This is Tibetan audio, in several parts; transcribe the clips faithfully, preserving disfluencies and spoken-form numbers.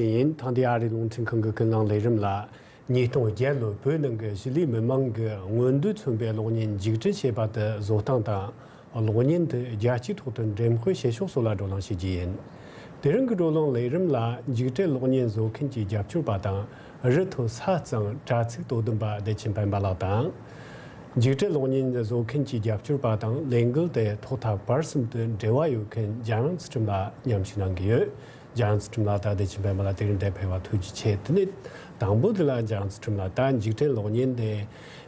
ཡིན། ཐེངས་འདིའི་ཨ་རིའི་རླུང་འཕྲིན་ཁང་གི་ཀུན་གླེང་ལས་རིམ་ལ། ཉིས་སྟོང་བརྒྱད་ལོའི་བོད་ནང་གི་གཞིས་ལུས་མི་མང་གི་མངོན་འདོད་མཚོན་པའི་གློག་བརྙན་འཇིགས་བྲལ་ཞེས་པ་དེ་བཟོ་སྟངས་དང་། གློག་བརྙན་དེ་རྒྱལ་སྤྱིའི་ཐོག་ཏུ་འགྲེམས་སྤེལ་བྱེད་ཕྱོགས་སོགས་ལ་བགྲོ་གླེང་བྱེད་རྒྱུ་ཡིན། དེ་རིང་གི་བགྲོ་གླེང་ལས་རིམ་ལ་འཇིགས་བྲལ་གློག་བརྙན་བཟོ་མཁན་གྱི་རྒྱབ་སྐྱོར་པ་དང་། རི་མཐོ་ས་གཙང་དྲ་ཚིགས་དོ་དམ་པ་བདེ་ཆེན་སྤེན་པ་ལགས་དང་། འཇིགས་བྲལ་གློག་བརྙན་བཟོ་མཁན་གྱི་རྒྱབ་སྐྱོར་པ་དང་ལས་འགུལ་དེ་ཐོག་མཐའ་བར་གསུམ་དུ་འབྲེལ་བ་ཡོད་མཁན་འཇམ་དབྱངས་ཚུལ་ཁྲིམས་ལགས་མཉམ་ཞུགས་གནང་གི་ཡོད། འཇམ་དབྱངས་ཚུལ་ཁྲིམས་ལགས་དང་བདེ་ཆེན་སྤེན་པ་ལགས་དེ་རིང་འདིར་ཕེབས་པར་ཐུགས་རྗེ་ཆེ། དེ་ནས་དང་པོ་དེ་ལ་འཇམ་དབྱངས་ཚུལ་ཁྲིམས་ལགས། ད་འཇིགས་བྲལ་གློག་བརྙན་དེ་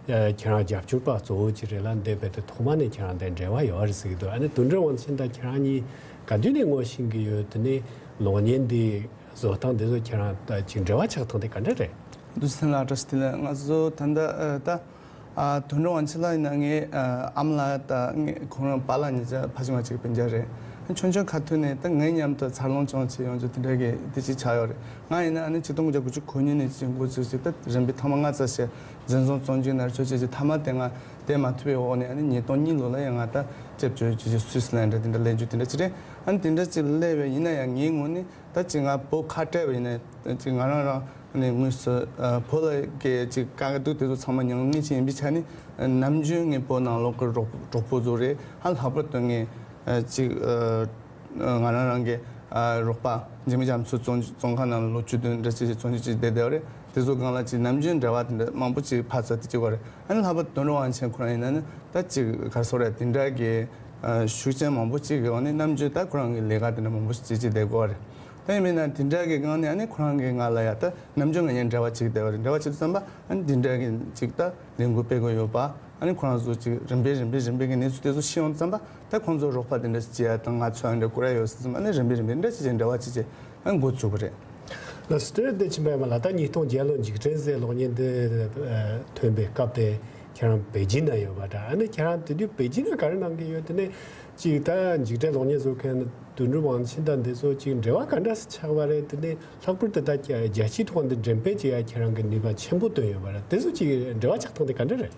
ཁྱེད་རང་རྒྱབ་སྐྱོར་པ་གཙོ་བོ་ཅིག་རེད་ལ། འདི་རྦད་དེ་ཐོག་མ་ནས་ཁྱེད་རང་དང་འབྲེལ་བ་ཡོད་རེད་ཟེར་གྱི་འདུག་ཨ་ནི་དོན་གྲུབ་དབང་ཆེན་དང་ཁྱེད་རང་གཉིས་ག་དུས་ནས་ངོ་ཤེས་ཀྱི་ཡོད། དེ་ནས་གློག་བརྙན་འདི་བཟོ་སྟངས་འདི་ཚོ་ཁྱེད་རང་ད་ཅིག་འབྲེལ་བ་ཆགས་སྟངས་དེ་ག་འདྲ་རེད། འདུག་སེ་ལ་བཀྲ་ཤིས་བདེ་ལེགས། ང་ཚོ་ད་ལྟ་ཨ་ད་ཨ་དོན་གྲུབ་དབང་ཆེན་ལགས་ཡིན་ན་ངའི་ཨ་ཨ་མ་ལགས་དང་ངའི་ཁོང་རང་པཱ་ལགས་གཉིས་ཆ་ཕ་ཆེ་མ་གཅིག་སྤུན་ཀྱག་རེད། ཆུང་ཆུང་ཁ་ཐུག་ནས་ད་ངའི་མཉམ་དུ་འཚར་ལོངས་བྱུང་བྱས་ཡོང་རྒྱུ་དེ་འདྲ་གི་དེ་ཅིག་ཆགས་ཡོད་རེད། ང་ཡིན་ན་ཨ་ནི་ཆིག་སྟོང་དགུ་བརྒྱ་དགུ་བཅུ་གོ་གཉིས་ནས་ཅིག་འགོ་ཚུགས་བྱས་ད་རིམ་པས་ཐོག་མ་ང་རྩ་བཤད་འཛིན་བཟུང་བཙོན་འཇུག་ནང་ཆོས་བྱས་བྱས་མཐའ་མ་དེ་ང་བསྡད་མ་ཐུབ་པའི་འོག་ནས་ཨ་ནི་ཉིས་སྟོང་གཉིས་ལོ་ལ་ཡང་ང་ད་སྐྱབས་བཅོལ་བྱས་བྱས་སུད་སི་ལན་འདྲ་དེ་འདྲ་ལས་འཇུག་དེ་འདྲ་ཅིག་རེད། ཨ་ནི་དེ་འདྲ་ཅིག་སླེབས་པའི་ཡིན་ན་ཡང་ངའི་ངོས་ནས། ད་ཅིག་ང་བོད་ཁ་བྲལ་བ་ཡིན་ན་ཅིག་ང་རང་རང་ནས་དངོས་སུ་ཨ་བོད་ལ་གི་ཅིག་དཀའ་སྡུག་དེ་ཚོ་ཚང་མ་མྱངས་མཁན་ཅིག་ཡིན་པའི་ཆ་ནས། ཨ་ནམ་རྒྱུན་ངའི་བོད་ནང་ལོགས་ཀྱི་གྲོགས་གྲོགས་པོ་ཚོ་རེད། ཨ་ལྷག་པར་དུ་ངའི་ཨ་ཅིག་ཨ་ང་རང་རང་གི་ཨ་རོགས་པ་འཇིགས་མེད་རྒྱ་མཚོ་བཙོན་བཙོན་ཁང་ནང་ལ་ལོ་བཅུ་བདུན་འདྲ་ཅིག་བཙོན་འཇུག་ཅིག་བསྡད་བསྡད་པ་རེད། དེ་ཚོ་སྒང་ལ་ཅིག་ནམ་རྒྱུན་འབྲེལ་བ་དེ་འདྲ་མང་པོ་ཅིག་ཕར་ཚུར་དེ་ཅིག་ཡོད་རེད། ཨ་ནི་ལྷག་པར་དུ་དོན་གྲུབ་དབང་ཆེན་ཁོ་རང་ཡིན་ན་ནི་ད་ཅིག་ག་རེ་ཟེར་རེད། དེ་འདྲ་གི་ཨ་ཤུགས་རྐྱེན་མང་པོ་ཅིག་གི་འོག་ནས་ནམ་རྒྱུན་ད་ཁོ་རང་གི་ལས་ཀ་དེ་འདྲ་མང་པོ་ཅིག་བྱེད་ཀྱི་བསྡད་ཀྱི་ཡོད་རེད། ད་ཡིན་པས་ན་དེ་འདྲ་གི་སྒང་ནས་ཨ་ནི་ཁོ་རང་གིས་ང་ལ་ཡ་ད་ནམ་རྒྱུན་ང་གཉིས་འབྲེལ་བ་བྱེད་ཀྱི་བསྡད་པ་རེད། འབྲེལ་བ་བྱེད་དུས་ཙམ་པ་ཨ་ནི་དེ་འདྲ་གི་ཅིག་ད་ལས་འགུལ་སྤེལ་དགོས་ཡོད་པ། ཨ་ནི་ཁོ་རང་ཚོ་ཅིག་རིམ་པས་རིམ་པས་རིམ་པས་ཀྱི་གནས་ཚུལ་དེ་ཚོ་ཤེས་ཡོང་དུས་ཙམ་པ་ད་ཁོང་ཚོ་རོགས་པ་དེ་འདྲ་ཅིག་བྱེད་ཡ་དང་ང་ཚོ་ཨ་འདྲ་བསྐུར་ཡ་ཡོད་ཟེར་ཙམ་ཨ་ནི་རིམ་པས་རིམ་པས་འདྲ་ཅིག་ཅིག་འབྲེལ་བ་བྱེད་ཅིག་ཨ་ནི་འགོ་བཙུགས་པ་རེད། ལགས་སོ། དེ་བདེ་ཆེན་སྤེན་པ་ལགས། ད་ཉིས་སྟོང་བརྒྱད་ལོ་འཇིགས་བྲལ་ཟེར་གློག་བརྙན་འདི་ཨ་ཐོན་པའི་སྐབས་དེ་ཁྱེད་རང་པེ་ཅིན་ན་ཡོད་པ་འདྲ། ཨ་ནི་ཁྱེད་རང་དེ་དུས་པེ་ཅིན་ན་ག་རེ་གནང་གི་ཡོད། དེ་ནས་ཅིག་ད་འཇིགས་བྲལ་གློག་བརྙན་བཟོ་མཁན་དོན་གྲུབ་དབང་ཆེན་དང་འདི་ཚོ་ཅིག་འབྲེལ་བ་ག་འདྲ་ཞིག་ཆགས་པ་རེད། དེ་ནས་ལྷག་པར་དུ་ད་རྒྱལ་སྤྱིའི་ཐོག་འདི་འགྲེམས་སྤེལ་བྱེད་ཡ་ཁྱེད་རང་གི་ནུས་པ་ཆེན་པོ་བཏོན་ཡོད་པ་རེད། དེ་ཚོ་ཅིག་འབྲེལ་བ་ཆགས་སྟངས་དེ་ག་འདྲ་རེད།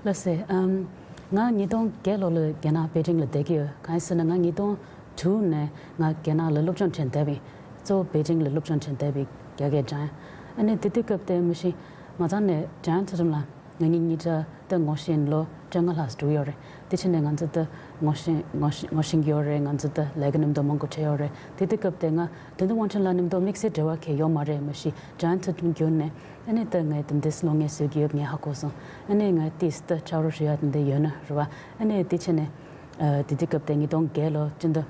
ལགས་སེ། ཨམ། ང་ཉིས་སྟོང་བརྒྱད་ལོ་ལ་རྒྱ་ནག་པེ་ཅིང་ལ་བསྡད་ཀྱི་ཡོད། གང་ཡིན་ཟེར་ན་ང་ཉིས་སྟོང་དྲུག་ནས་ང་རྒྱ་ནག་ལ་སློབ་སྦྱོང་བྱས་བསྡད་པ་ཡིན། གཙོ་བོ་པེ་ཅིང་ལ་སློབ་སྦྱོང་བྱས་བསྡད་པ་ཡིན། རྒྱ་སྐད་སྦྱང་། ཨ་ནི་དེ་དུས་སྐབས་དེ་མ་གཞི་མ་རྩ་ནས་འཇམ་དབྱངས་ཚུལ་ཁྲིམས་ལགས་ང་གཉིས་གཉིས་ཆ་ད་ངོ་ཤེས་ལོ་བཅོ་ལྔ་ལྷག་འགྲོ་གི་ཡོད་རེད། དེ་ཕྱིན་ནས་ང་ཚོ་ད་ངོ་ཤེས་ངོ་ཤེས་ངོ་ཤེས་ཀྱི་ཡོད་རེད། ང་ཚོ་ད་ལས་ཀ་མཉམ་དུ་མང་པོ་བྱས་ཡོད་རེད། དེ་དུས་སྐབས་དེ་ང་དོན་གྲུབ་དབང་ཆེན་ལགས་མཉམ་དུ་དམིགས་བསལ་འབྲེལ་བ་གང་ཡང་ཡོད་མ་རེད། མ་གཞི་འཇམ་དབྱངས་ཚུལ་ཁྲིམས་བརྒྱུད་ནས་ཨ་ནི་ད་ངས་དེ་འདྲས་གློག་བརྙན་བཟོ་གི་ཡོད་ངས་ཧ་གོ་སོང་། ཨ་ནི་ངས་ཏིས་ད་ཆ་རོགས་ཞུ་ཡ་དེ་འདྲས་ཡོད་ན་རེད་བ། ཨ་ནི་དེ་ཕྱིན་ནས་ཨ་དེ་དུས་སྐབས་དེ་ཉིས་སྟོང་བརྒྱད་ལོ་སྤྱི་ཟླ་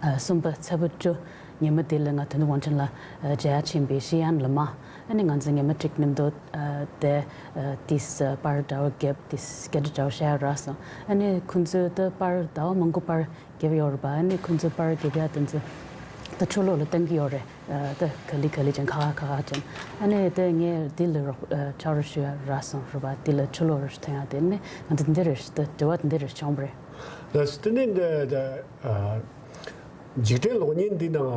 ཨ་གསུམ་པ་ཚེས་པ་བཅུ་ཉི་མ་དེ་ལ་ང་དོན་གྲུབ་དབང་ཆེན་ལགས་ཨ་མཇལ་ཕྱིན་པའི་ཤི་ཡན་ལ་མ། ཨ་ནི་ང་ཚོ་ཉི་མ་གཅིག་མཉམ་དུ་ཨ་དེ་ཨ་ཏིས་ཨ་པར་འདྲ་བོ་བརྒྱབ། ཏིས་སྐད་ཆ་འདྲ་བོ་བཤད་ཡ་རག་སོང་། ཨ་ནི་ཁོང་ཚོས་ད་པར་ཟླ་བ་མང་པོ་པར་རྒྱབ་ཡོད་རེད་པ། ཨ་ནི་ཁོང་ཚོས་པར་རྒྱབ་ཡ་དེ་ཚོ་ད་ཕྱི་ལོགས་ལ་བཏང་གི་ཡོད་རེད། ཨ་ད་ག་ལེ་ག་ལེ་ཅན་ཁ་ཁ་ཁ་ཁ་ཅན། ཨ་ནི་ད་ངས་འདི་ལ་རོགས་ཨ་ཆ་རོགས་ཞུ་ཡ་རག་སོང་རེད་པ། འདི་ལ་ཕྱི་ལོགས་རེ་ཐོན་ཡ་དེ་ནི་ང་ཚོ་འདི་རེ་ད་དྲི་བ་འདི་རེ་བྱུང་བ་རེད། ལགས་སོ། དེ་ནས་འདི་ད་ཨ་འཇིགས་བྲལ་གློག་བརྙན་འདི་ནང་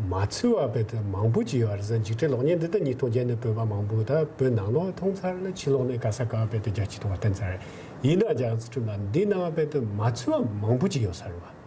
མ་ཚུད་པ་རྦད་དེ་མང་པོ་ཅིག་ཡོད་རེད་ཟེར། འཇིགས་བྲལ་གློག་བརྙན་འདི་ད་ཉིས་སྟོང་བརྒྱད་ནས་བོད་པ་མང་པོ་ད་བོད་ནང་ལོགས་མཐོང་ཚར་ལ་ཕྱི་ལོགས་ནས་ག་ས་ག་རྦད་དེ་རྒྱ་ཆེ་ཐོག་བསྟན་ཚར་རེད། ཡིན་ན་རྒྱ་ཚོ་ཁྲིམས་ལ་འདི་ནང་རྦད་དེ་མ་ཚུད་པ་མང་པོ་ཅིག་ཡོད་ས་རེད་བ།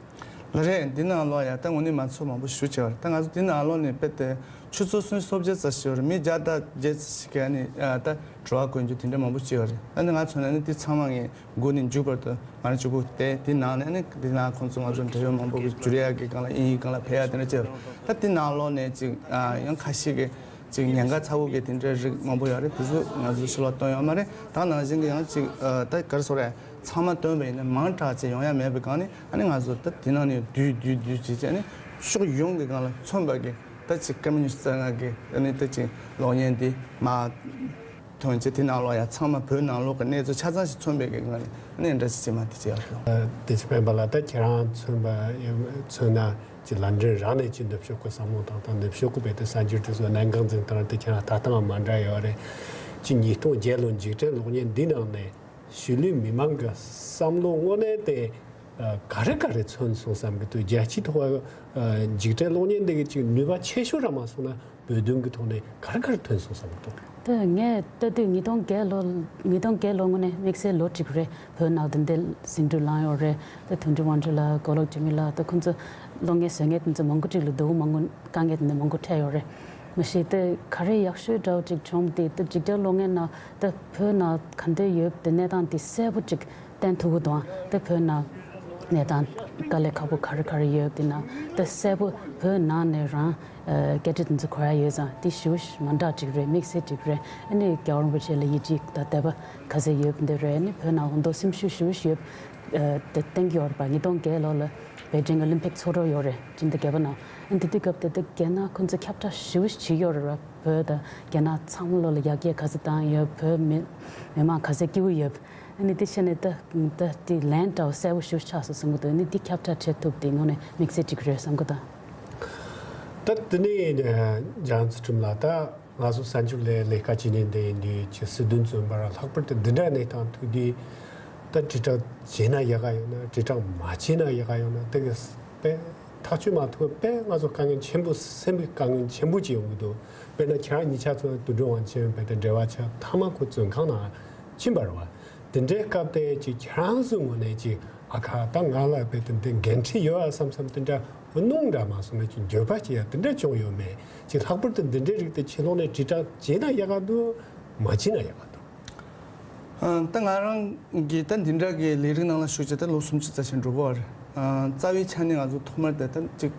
ལགས་རེད། འདི་ནང་ལོགས་ཡ་ད་དངོས་གནས་མ་ཚུད་མང་པོ་ཞེ་པོ་ཅིག་ཡོད་རེད། ད་ང་ཚོ་འདི་ནང་ལོགས་ནས་རྦད་དེ་ཆུ་ཚོད་སུམ་ཅུ་སོ་བརྒྱད་ཙམ་ཞིག་ཡོད་རེད། མི་བརྒྱ་དང་བརྒྱད་ཙམ་ཞིག་གིས་ཨ་ནི་ད་དྲི་བ་བཀོད་རྒྱུ་དེ་འདྲ་མང་པོ་ཅིག་ཡོད་རེད། ཨ་ནི་ང་མཚོན་ན་ནི་འདི་ཚང་མ་ངས་འགོ་ནས་མཇུག་བར་དུ་ང་རང་གཅིག་པུ་བལྟས། དེ་ནང་ནས་ནི་དེ་ནང་ཁོང་ཚོ་ང་ཚོ་འབྲེལ་ཡོད་མང་པོ་གི་བསྒྱུར་ཡག་གི་སྒང་ལ་དབྱིན་ཡིག་སྒང་ལ་ཕབ་ཡག་དེ་འདྲ་བྱས། ད་དེ་ནང་ལོགས་ནས་ཅིག་ཨ་ཡང་ཁ་ཤས་ཀྱིས་ཅིག་ཉེན་ཁ་ཚ་བོ་གི་དེ་འདྲའི་རིགས་མང་པོ་ཡོད་རེད། དེ་ཚོ་ང་ཚོ་ཕྱི་ལོགས་བཏོན་ཡོད་མ་རེད། ད་ནང་བཞིན་གྱི་ཡང་ཅིག་ཨ་ད་ག་རེ་ཟེར་རེད། ཚང་མ་བཏོན་པ་ཡིན་ན་མང་དྲགས་ཅིག་ཡོང་ཡ་མེད་པའི་སྒང་ནས་ཨ་ནི་ང་ཚོ་ད་དེ་ནང་ནས་བསྡུས་བསྡུས་བསྡུས་བྱས་བྱས་ཨ་ནི་ཕྱོགས་ཡོངས་ཀྱི་སྒང་ལ་མཚོན་པ་གི་ད་ཅིག་ཀ་མུ་ནི་སི་ཊི་ལྔ་གི་ཨ་ནི་ད་ཅིག་གློག་བརྙན་འདི་མ། ཐོན་རྗེས་དེ་ནང་ལོགས་ཡ་ཚང་མ་བོད་ནང་ལོགས་ཀྱི་གནས་ཚུལ་ཆ་ཚང་ཞིག་མཚོན་པའི་གི་ངང་ནས་འདྲ་ཞིག་བྱེད་མ་དེ་བྱེད་ཡག་རེད། དེ་ཚོ་སྤེན་པ་ལགས། ད་ཁྱེད་རང་མཚོན་པ་མཚོན་ན་ཅིག་ལམ་འགྲན་རང་ནས་ཅིག་ནུབ་ཕྱོགས་ཀྱི་བསམ་བློ་དང་དང་ནུབ་ཕྱོགས་ཀྱི་རྦད་དེ་གསར་འགྱུར་དེ་ཚོ་གནད་འགག་འཛིན་སྟངས་དེ་ཁྱེད་རང་ལྟ་སྟངས་མ་འདྲ་ཡོད་རེད། ཅིག་ཉིས་སྟོང་བརྒྱད་ལོ་འཇིགས་བྲལ་གློག་བརྙན་འདི་ནང་ནས་གཞིས་ལུས་མི་མང་གི་བསམ་བློ་དངོས་གནས་དེ་ག་རེ་ག་རེ་མཚོན་སོང་བསམ་གི་འདུག་རྒྱལ་སྤྱིའི་ཐོག་འཇིགས་བྲལ་གློག་བརྙན་འདི་གི་ཅིག་ནུས་པ་ཆེ་ཤོས་རང་མ་སོང་ན། བོད་དོན་གྱི་ཐོག་ནས་ག་རེ་ག་རེ་ཐོན་སོང་བསམ་གྱི་འདུག་དེ་ངས་ལྟ་དུས་ཉིས་སྟོང་བརྒྱད་ལོ། ཉིས་སྟོང་བརྒྱད་ལོ་དངོས་གནས་དམིགས་བསལ་ལོ་གཅིག་རེད། བོད་ནང་དེ་འདྲའི་ཟིང་འཁྲུག་ལངས་ཡོད་རེད། དེ་དོན་གྲུབ་དབང་ཕྱུག་ལགས། མགོ་ལོག་འཇིགས་མེད་ལགས། དེ་ཁོང་ཚོ་གློག་བརྙན་བཟོ་མཁན་དེ་ཚོ་མང་པོ་ཅིག་ལ་སྡུག་པོ་མང་པོ་དཀའ་ངལ་དེ་འདྲ་མང་པོ་འཕྲད་ཡོད་རེད། མ་གཞི་དེ་ག་རེ་ཡག་ཤོས་འདྲ་བོ་ཅིག་བྱུང་དེ་དེ་འཇིགས་བྲལ་གློག་བརྙན་ནང་དེ་བོད་ནང་ག་འདྲ་ཡོད་དེ་གནས་སྟངས་དེ་གསལ་པོ་ཅིག་བསྟན་ཐུབ་ཀྱི་འདུག་དེ་བོད་ནང་གནས་སྟངས་དཀའ་ལས་ཁག་པོ་ག་རེ་ག་རེ་ཡོད་དེ་ནང་དེ་གསལ་པོ་བོད་ནང་ནས་རང་སྐད་ཆ་དེ་ཚོ་གོ་ཡ་ཡོད་ཙང་དེ་ཞེ་པོ་མ་འདྲ་ཅིག་རེད། དམིགས་བསལ་ཅིག་རེད། ཨ་ནི་རྒྱལ་བ་རིན་པོ་ཆེ་ལ་ཡིད་ཆེས་དང་དད་པ་ག་ཚད་ཡོད་འདི་རེད། ཨ་ནི་བོད་ནང་འོ་དོ་སེམས་ཤུགས་ཞེ་པོ་ཡོད་དེ་བསྟན་གྱི་ཡོད་རེད་པ། ཉིས་སྟོང་བརྒྱད་ལོ་ལ་པེ་ཅིང་ཨོ་ལིམ་པིག་ཚོགས་འདུ་ཡོད་རེད། སྤྱི་ཟླ་བརྒྱད་པ་ནང་། ཨ་ནི་དེ་དུས་སྐབས་དེ་དུས་རྒྱ་ནག་ཁོང་ཚོ་ཁྱབ་བསྒྲགས་ཞེ་པོ་བྱེད་ཀྱི་ཡོད་རེད་པ། བོད་དང་རྒྱ་ནག་ཚང་མ་ལོ་ལ་ཡར་རྒྱས་ག་ཚོད་བཏང་ཡོད། བོད་མི་མི་མང་ག་ཚོད་སྐྱིད་པོ་ཡོད། ཨ་ནི་དེ་བྱས་ནས་ད་ད་དེ་ལན་འདྲ་བོ་གསལ་པོ་ཞེ་པོ་ཆགས་སོང་བསམ་གྱི་འདུག་ཨ་ནི་དེ་ཁྱབ་བསྒྲགས་བྱེད་ཐུབ་དེ་དངོས་གནས་དམིགས་བསལ་ཅིག་རེད་བསམ་གྱི་འདུག་ད་དེ་ནས་ཇ་ཡང་ཚུལ་ཁྲིམས་ལགས། ད་ང་ཚོ་གསར་འགྱུར་ལས་ལས་ཀ་བྱེད་མཁན་དེ་ཡིན་དུས་ཀྱི་སྲིད་དོན་བཙོན་པ་ར་ལྷག་པར་དུ་འདི་འདྲ་གནས་སྟངས་ཐུག་དུས་ད་དྲིལ་བསྒྲགས་བྱས་ན་ཡག་ག་ཡོད་ན་དྲིལ་བསྒྲགས་མ་བྱས་ན་ཡག་ག་ཡོད་ན་དེ་གི་དཔེ་ཐག་གཅོད་མ་ཐུབ་པ་དཔེ་ང་ཚོ་དཀའ་ངལ་ཆེན་པོ་སེམས་པའི་དཀའ་ངལ་ཆེན་པོ་ཅིག་ཡོང་གི་འདུག་དཔེར་ན་ཁྱེད་རང་གཉིས་ཆ་ཚོ་དོན་གྲུབ་དབང་ཆེན་བས་དེ་འབྲེལ་བ་ཆ་མཐའ་མ་ཁོ་བཙོན་ཁང་ནང་ཕྱིན་པ་རེད་བ། དེ་འདྲའི་སྐབས་དེ་ཅིག་ཁྱེད་རང་ཚོའི་ངོས་ནས་ཅིག་ཨ་ཁ་ད་ང་ལ་བས་དེ་འདྲའི་འགན་འཁྲི་ཡོད་ཨ་བསམ་བསམ་དེ་འདྲ་སྣང་འདྲ་མ་སོང་ན་ཅིག་འགྱོད་པ་ཅིག་ཡ་དེ་འདྲ་བྱུང་ཡོད་མེད། ཅིག་ལྷག་པར་དུ་འདི་འདྲའི་རིགས་དེ་ཕྱི་ལོགས་ནས་དྲིལ་བསྒྲགས་བྱས་ན་ཡག་ག་འདུག་མ་བྱས་ན་ཡག་ག་འདུག་ཨ། ད་ང་རང་གིས་ད་འདི་འདྲ་གི་ལས་རིགས་ནང་ལ་ཞུགས་བྱས་ད་ལོ་སུམ་ཅུ་རྩ་ཆེན་འགྲོ་གི་ཡོད་རེད། ཨ། རྩ་བའི་ཆ་ནས་ང་ཚོ་ཐོག་མར་དེ་ད་ཅིག་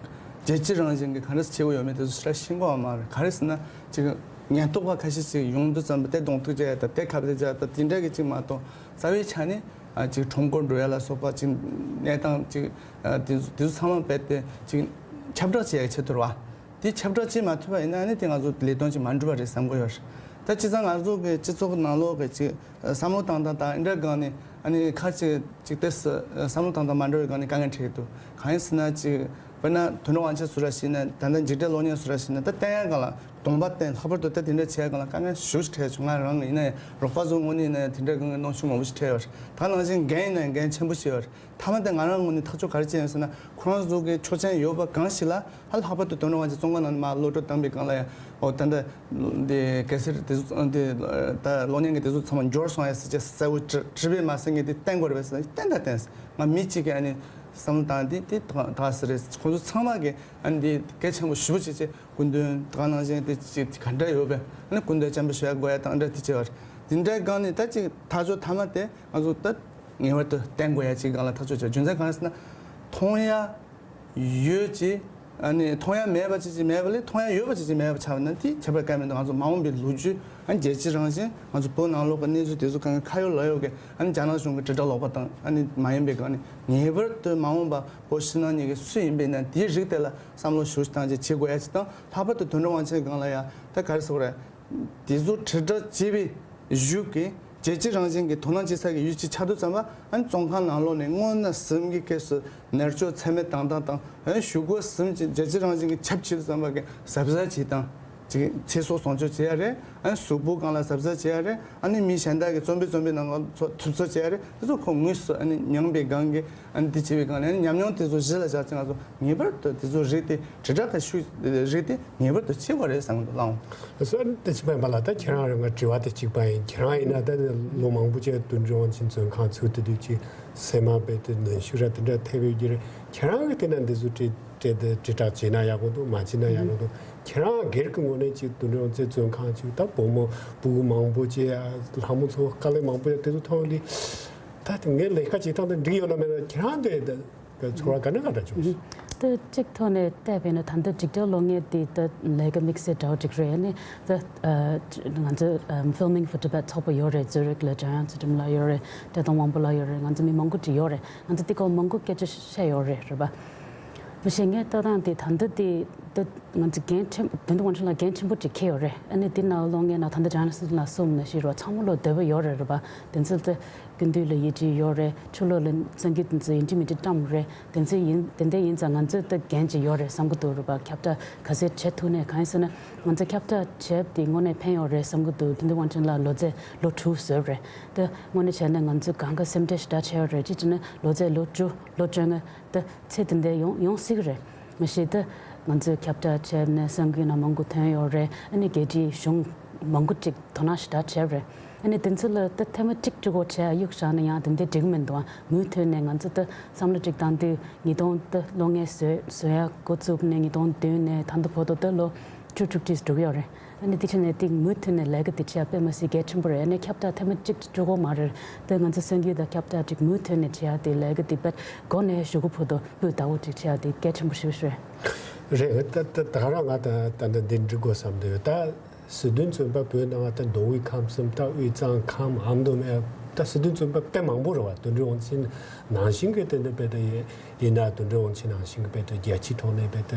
རྒྱལ་སྤྱི་རང་བཞིན་གྱི་ག་འདྲ་བྱེད་དགོས་ཡོད་མེད་དེ་ཚོ་ཞེ་དྲག་ཤེས་ཀྱི་ཡོད་མ་རེད། ག་རེ་ཟེར་ན་ཅིག་ཉེན་རྟོག་པ་ཁ་ཤས་ཅིག་ཡོང་དུས་ཙམ་པ་དེ་གདོང་ཐུག་བྱས་ད་དེ་ཁ་བརྡ་བྱས་ད་དེ་འདྲ་གི་ཅིག་མ་གཏོགས་རྩ་བའི་ཆ་ནས་ཨ་ཅིག་ཁྲོམ་སྐོར་འགྲོ་ཡ་ལ་སོགས་པ་ཅིག་གནས་སྟངས་ཅིག་ཨ་དེ་ཚོ་དེ་ཚོ་ཚང་མ་རྦད་དེ་ཅིག་ཁྱབ་བསྒྲགས་བྱེད་ཡ་ཆེད་དུ་རེད་བ། དེ་ཁྱབ་བསྒྲགས་བྱེད་མ་ཐུབ་པ་ཡིན་ན་ཨ་ནི་དེ་ང་ཚོ་ལས་དོན་ཅིག་མ་འགྲུབ་པ་རེད་བསམ་གྱི་ཡོད་རེད། ད་བྱས་ཙང་ང་ཚོ་གི་སྤྱི་ཚོགས་ནང་ལོགས་གི་ཅིག་བསམ་བློ་བཏང་སྟངས་དང་འདི་འདྲ་སྒང་ནས་ཨ་ནི་ཁ་ཅིག་ཅིག་ཏོག་ཙམ་བསམ་བློ་བཏང་སྟངས་མ་འདྲ་བའི་སྒང་ནས་དཀའ་ངལ་འཕྲད་ཀྱི་འདུག་གང་ཡིན་ཟེར་ན་ཅིག་དཔེར་ན་དོན་གྲུབ་དབང་ཆེན་ཟེར་ར་ཞིག་ན་ད་ལྟ་འཇིགས་བྲལ་གློག་བརྙན་ཟེར་ར་ཞིག་ན་ད་བསྟན་ཡ་སྒང་ལ་གདོང་པ་བསྟན། ལྷག་པར་དུ་ད་དེ་འདྲ་བྱས་སྒང་ལ་དཀའ་ངལ་ཞེ་པོ་ཅིག་འཕྲད་བྱུང་། ང་རང་ཡིན་ན་ཡང་རོགས་པ་ཚོ་ངོས་ནས་ཡིན་ན་ཡང་དེ་འདྲ་སྒང་གི་གནོན་ཤུགས་མང་པོ་ཞིག་འཕྲད་ཡོད་རེད། ད་ནང་བཞིན་འགན་ཡིན་ན་ཡང་འགན་ཆེན་པོ་ཞིག་ཡོད་རེད། མཐའ་མ་དེ་ང་རང་ངོས་ནས་ཐག་གཅོད་ག་རེ་བྱས་ཡིན་ཟེར་ན་ཁོ་རང་ཚོ་གི་ཆོག་མཆན་ཡོད་པ་གང་ཞིག་ལ་ཧ་ལྷག་པར་དུ་དོན་གྲུབ་དབང་ཆེན་བཙོན་ཁང་ནང་ནས་མར་གློད་གྲོལ་བཏང་པའི་སྒང་ལ་ཡང་ཨོ་ད་ལྟ་འདི་གལ་སྲིད་དེ་ཚོ་འདི་ད་གློག་བརྙན་གྱི་དེ་ཚོ་ཚང་མ་འབྱོར་སོང་ཡ་ཟེར་ཅེས་གསལ་བོ་བྲི་བྲིས་པས་མ་ཟད་ངས་འདི་བསྟན་དགོས་རེད་པས་ཟེར་ན་བསྟན་དང་བསྟན་ཟེར། ང་མི་གཅིག་གིས་ཨ་ནི་བསམ་བློ་བཏང་འདི་འདི་ད་ག་ཟེར་རེད། ཁོང་ཚོ་ཚང་མ་གིས་ཨ་ནི་འདི་གལ་ཆེན་པོ་ཞེ་པོ་བྱེད་ཅེས་སྐུ་མདུན་ད་ག་ནང་བཞིན་དེ་ཅིག་ག་འདྲ་ཡོད་པས་ཨ་ནི་སྐུ་མདུན་སྤྱན་འབུལ་ཞུ་ཡ་དགོས་ཡ་དང་འདྲ་དེ་བྱས་པ་རེད། འདི་འདྲའི་སྒང་ནས་ད་ཅིག་ཐག་གཅོད་མཐའ་མ་དེ་ང་ཚོ་ད་ངེས་པར་དུ་བསྟན་དགོས་ཡ་ཅིག་སྒང་ལ་ཐག་གཅོད་བྱས། རྒྱུ་མཚན་གང་ཡིན་ཟེར་ན་མཐོང་ཡ་ཡོད་ཅིག་ཨ་ནི་མཐོང་ཡ་མེད་པ་ཅིག་ཅིག་མེད་པ་ལས་མཐོང་ཡ་ཡོད་པ་ཅིག་ཅིག་མེད་པ་ཆགས་པ་ན་དེ་ཁྱད་པར་གང་མི་འདུག་ང་ཚོ་མ་འོངས་པའི་ལོ་རྒྱུས་ཨ་རྒྱལ་སྤྱི་རང་བཞིན་ང་ཚོ་བོད་ནང་ལོགས་ཀྱི་གནས་ཚུལ་དེ་ཚོ་གང་ག་ཁ་ཡོད་ལག་ཡོད་ཀྱི་ཨ་ནི་རྒྱ་ནག་གཞུང་གི་དྲིལ་བསྒྲགས་ལོག་པ་དང་ཨ་ནི་མ་ཡིན་པའི་སྒང་ནས་ངེས་པར་དུ་མ་འོངས་པ་བོད་ཕྱི་ནང་གཉིས་ཀྱི་སུ་ཡིན་པའི་ན་དེའི་རིགས་དེ་ལ་བསམ་བློ་ཞེ་པོ་ཅིག་བཏང་བྱས་བྱེད་དགོས་ཡ་ཅིག་དང་། ལྷག་པར་དུ་དོན་གྲུབ་དབང་ཆེན་སྒང་ལ་ཡ་ད་ག་རེ་ཟེར་དགོས་རེད། དེ་ཚོ་དྲིལ་བསྒྲགས་བྱས་པའི་གཞུག་གི་རྒྱལ་སྤྱི་རང་བཞིན་གྱི་དོ་སྣང་བྱེད་ས་གི་ཡུལ་ཅིག་ཆགས་དུས་ཙམ་པ་ཨ་ནི་བཙོན་ཁང་ནང་ལོགས་ནས་དངོས་གནས་ཟིང་གི་སྐབས་སུ་ནར་གཅོད་ཚད་མེད་བཏང་སྟངས་དང་ཨ་ནི་གཞུག་གུ་ཟིང་ཅིག་རྒྱལ་སྤྱི་རང་བཞིན་གྱི་ཁྱབ་ཆེ་དུས་ཙམ་པ་གི་གཟབ་གཟབ་བྱེད་སྟངས་ཅིག་ཚེ་སྲོག་སྲུང་སྐྱོབ་བྱེད་ཡ་རེད། ཨ་ནི་གཟུགས་པོ་སྒང་ལ་གཟབ་གཟབ་བྱེད་ཡ་རེད། ཨ་ནི་མི་གཞན་དག་གི་བཙོན་པའི་བཙོན་པའི་ནང་ཚོ་ཐུབ་ཚོད་བྱེད་ཡ་རེད། དེ་ཚོ་ཁོ་དངོས་སུ་ཨ་ནི་མྱངས་པའི་སྒང་གི་ཨ་ནི་འདི་བྱེད་པའི་སྒང་ནས་ཨ་ནི་ཉམས་མྱོང་དེ་ཚོ་གཞི་ལ་བཞག་ཅིང་ང་ཚོ་ངེས་པར་དུ་དེ་ཚོ་རིགས་དེ་དྲིལ་བསྒྲགས་དང་ཤུགས་རིགས་དེ་ངེས་པར་དུ་བྱེད་དགོས་རེད་བསམ་གྱི་འདུག་ལགས། སོ་ཨ་ནི་དེ་ཕྱི་པ་ཡིན་པ་ལ་ད་ཁྱེད་རང་རང་ང་དྲི་བ་དེ་གཅིག་པ་ཡིན། ཁྱེད་རང་ཡིན་ན་ད་ལོ་མང་པོ་ཅིག་དོན་གྲུབ་དབང་ཆེན་བཙོན་ཁང་ཚུད་དེ་དུས་ཅིག་སེམས་མ་རྦད་དེ་ནང་ཤུགས་ར་དེ་འདྲ་ཐེབས་ཡོད་ཀྱི་རེད། ཁྱེད་རང་གི་དེ་ན་འདི་ཚོ་དྲིལ་དྲིལ་དྲིལ་བསྒྲགས་བྱས་ན་ཡག་པོ་འདུག་མ་བྱས་ན་ཡག་པོ་འདུག་ཁྱེད་རང་སྒེར་གྱི་ངོས་ནས་ཅིག་དོན་གྲུབ་དབང་ཆེན་བཙོན་ཁང་ཅིག་ད་བུ་མོ་སྤུ་གུ་མང་པོ་ཅིག་ལྷ་མོ་ཚོ་དཀའ་ལས་མང་པོ་ཡོད་དེ་ཚོ་ཐོག་ལ་ད་དེ་ངས་ལས་ཀ་བྱེད་སྟངས་དེ་འགྲིག་ཡོད་ན་མེད་ན་ཁྱེད་རང་དེ་ཚོར་བ་ག་འདྲ་ག་འདྲ་བྱུང་སོང་། དེ་གཅིག་ཐོག་ནས་བལྟས་པས་ན་ད་ལྟ་འཇིགས་བྲལ་གློག་བརྙན་དེ་ད་ལས་ཀ་དམིགས་བསལ་འདྲ་བོ་ཅིག་རེད། ཨ་ནི་ད་ང་ཚོ་Filming for Tibet ཚོགས་པ་ཡོད་རེད། ཛུ་རིག་ལ་ཇོ་ཡང་ཚུལ་ཁྲིམས་ལགས་ཡོད་རེད། བཀྲས་མཐོང་དབང་པོ་ལགས་ཡོད་རེད། ང་ཚོ་མི་མང་པོ་ཅིག་ཡོད་རེད། ང་ཚོ་འདི་སྐོར་མང་པོ་སྐད་ཆ་བཤད་ཡོད་རེད། རེད་པ། མ་གཞི་ངའི་ལྟ་སྟངས་དེ་ད་ལྟ་དེ་ད་ང་ཚོ་འགན་ཆེན་དོན་དུ་དབང་ཆེན་ལ་འགན་ཆེན་པོ་ཅིག་འཁྱེར་ཡོད་རེད། ཨ་ནི་འདི་ནང་གློག་བརྙན་ནང་ད་ལྟ་ཇོ་ཡང་ཚུལ་ཁྲིམས་ལགས་གསུངས་ནང་བཞིན་རོ་ཚང་མ་ལོ་འདོད་པ་ཡོད་རེད། རེད་པ། དེ་ཚོ་ད་སྐུ་མདུན་ལ་ཡིད་ཆེས་ཡོད་རེད། ཕྱི་ལོགས་ལ་གསར་འགྱུར་དེ་ཚོ་ཡིན་གཅིག་མིན་གཅིག་བཀྲམ་རེད། དེ་ཚོ་ཡིན་དེ་འདྲ་ཡིན་ཙང་ང་ཚོས་ད་འགན་ཅིག་ཡོད་རེད་བསམ་གྱི་འདུག་རེད་པ། ཁྱབ་བསྒྲགས་ག་ཚད་བྱེད་ཐུབ་ནས་གང་ཡིན་ཟེར་ན་ང་ཚོ་ཁྱབ་བསྒྲགས་བྱས་པ་དེ་དངོས་གནས་ཕན་ཡོད་རེད་བསམ་གྱི་འདུག་དོན་དུ་དབང་ཆེན་ལགས་ལོ་ཚད་ལོ་དྲུག་བཟོས་རེད། ད་དངོས་གནས་བྱས་ན་ང་ཚོས་གང་ག་སེམས་ཁྲལ་ཞེ་དྲག་བྱས་ཡོད་རེད། གཅིག་བྱས་ན་ལོ་ཚད་ལོ་དྲུག་ལོ་བཅོ་ལྔ་ད་ཚེ་དེ་འདྲ་ཡོང་ཡོང་སྲིད་གི་རེད། མ་གཞི་ད་ང་ཚོས་ཁྱབ་བསྒྲགས་བྱས་ནས་གསར་འགྱུར་ནང་མང་པོ་ཐོན་ཡོད་རེད། ཨ་ནི་རྒྱལ་སྤྱིའི་གཞུང་མང་པོ་ཅིག་དོ་སྣང་ཞེ་དྲག་བྱས་རེད། ཨ་ནི་དེ་ཚོ་ལ་ད་ཐེངས་མ་གཅིག་གཅིག་པོ་བྱས་གཡུག་བཞག་ན་ཡང་དེ་འདྲ་འགྲིག་གི་མི་འདུག་ཨ་མུ་མཐུད་ནས་ང་ཚོ་ད་བསམ་བློ་ཅིག་བཏང་དུས་ཉིས་སྟོང་ད་གློག་བརྙན་བཟོས་བཟོ་ཡ་འགོ་བཙུགས་ནས་ཉིས་སྟོང་བདུན་ནས་ད་ལྟ་བར་དུ་ད་ལོ་ བཅུ་དྲུག་ཅིག་འགྲོ་གི་ཡོད་རེད། ཨ་ནི་དེ་བྱས་ནས་དེ་མུ་མཐུད་ནས་ལས་ཀ་དེ་བྱེད་ཡ་དཔེ་མི་སྲིད་གལ་ཆེན་པོ་རེད། ཨ་ནི་ཁྱབ་བསྒྲགས་ཐེངས་མ་གཅིག་ཅིག་འགྲོ་གི་མ་རེད། དེ་ང་ཚོ་གསར་འགྱུར་དང་ཁྱབ་བསྒྲགས་ཅིག་མུ་མཐུད་ནས་བྱེད་ཡ་དེ་ལས་ཀ་དེ་དཔེ་འགོ་ནས་མཇུག་གི་བར་དུ་སྤུས་དག་པོ་ཅིག་བྱེད་ཡ་དེ་གལ་ཆེན་པོ་ཞེ་པོ་ཞིག་རེད། རེད། ད་ད་ད་ག་རང་ང་ད་ད་ད་འདི་འདྲི་དགོས་བསམ་འདུག་ད་སི་ཏུན་བཙོན་པ་བོད་ནང་ད་མདོ་དབུས་ཁམས་གསུམ། ད་དབུས་གཙང་ཁམས་ཨ་མདོ་སྨད། ད་སི་ཏུན་བཙོན་པ་དཔེ་མང་པོ་རེད་བ། དོན་གྲུབ་དབང་ཆེན་ནང་བཞིན་གྱི་དེ་འདྲ་དཔེ་ད་ཡིན་ཡིན་ན་དོན་གྲུབ་དབང་ཆེན་ནང་བཞིན་གྱི་དཔེ་ད་རྒྱལ་སྤྱིའི་ཐོག་ནས་དཔེ་ད་